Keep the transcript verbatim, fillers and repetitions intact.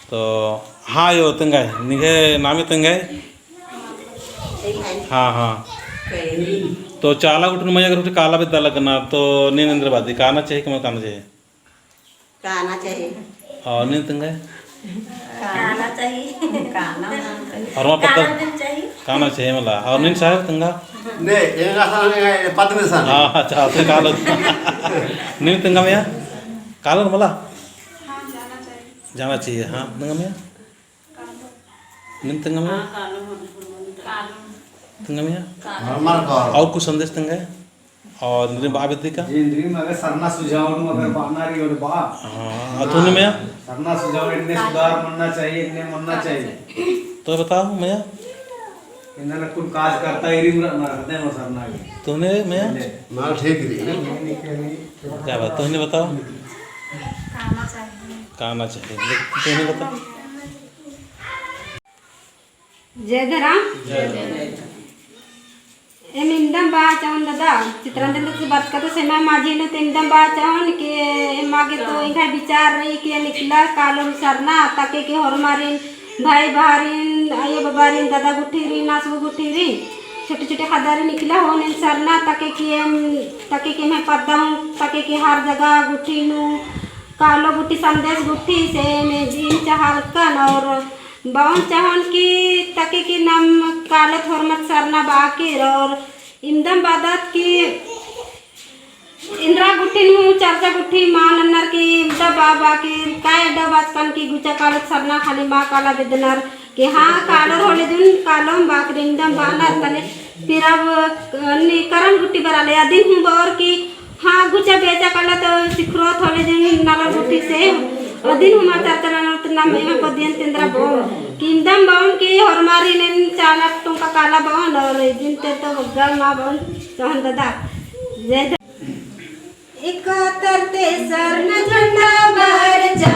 तो हाँ यो तेंगाय, निंग्है नामे तेंगाय? हाँ, हाँ। तो चाला गुट्ठिन मइय्याँ अगर गुट्ठी काला बेद्दा लगना, तो नीन एन्देर बअदी, काना चाही कि मल काना चाही? काना चाही। और नीन तेंगाय? काना चाही। काना होरमर पद्दा काना चाही। काना चाही मला। और नीन साहेब तेंगा? ने, एंगा सन, एंगा पद्दा सन। हाँ, अच्छा, तो कालो। नीन तेंगा मइय्याँ? कालो मला? हाँ, जाना चाहिए। जाना चाहिए, हाँ, तेंगा मइय्याँ? नीन तेंगा मइय्याँ? तेंगा मइय्याँ? और कुछ संदेश तेंगा? और इन्द्रिम बआ बेद्दी का? इन्द्रिम अगर सरना सुझाव नू अगर बअना रई और बआ। हाँ, तुहने मइय्याँ? सरना सुझाव एन्ने सुधार मन्ना चाहिए, एन्ने मन्ना चाहिए। तो बताओ मइय्याँ? इन्ना कुल काज करता इरिम रअना रहते हैं सरना के। तुहने मइय्याँ? माल ठीक रई। क्या बात, तुहने बताओ? काना चाहिए। काना चाहिए। तुहने बताओ? जय धरम। जय धरम। एम इमदम बआ चाहोन दादा, चितरंजन दादा से बात करते समय माझी नू तो इमदम बआ चाहोन कि एमा गे तो एंग्है विचार रई कि एन इकला कालोम सरना, ताके कि होरमारिन, भाई बहारिन, अयो बबारिन, दादा गुट्ठिरिन, नासगो गुट्ठिरिन, छोटे छोटे ख़द्दारिन इकला होन एन सरना, ताके कि एम, ताके कि एम्है पद्दा हूँ, ताके कि हर जगह गुट्ठी नू, कालो गुट्ठी संदेश गुट्ठी से एम इदिन चाहलकन और बओन चाहोन कि ताके कि नाम कालोत होरमत सरना बाकिर और इमदम बअदत कि इन्द्रा गुट्ठी नू चर्चा गुट्ठी मा नन्नर कि इमदम बआ बाकिर काय अड्डा बाचकन कि गुचा कालोत सरना खाली मा काला बेद्दनर कि हाँ कालोर होले दिन कालोम बाकिर इमदम बअनर तले फिर अब, अ, नी करम गुट्ठी बरआ ले अदिन हूँ बओर कि हाँ, गुचा बेचा काला तो सिखरो थोड़े दिन नाला गुट्ठी से, अदिन हूँ मा चर्चा ननोत नाम एमा पद्दियन तेन्द्रा बओन। कि इमदम बओन कि होरमारिन एन चाला टोंका काला बओन, और इदिन ते तो बग्गा मा बओन, चाहोन दादा। जय ध-, इकहत्तर ते सरना झंडा बरचा,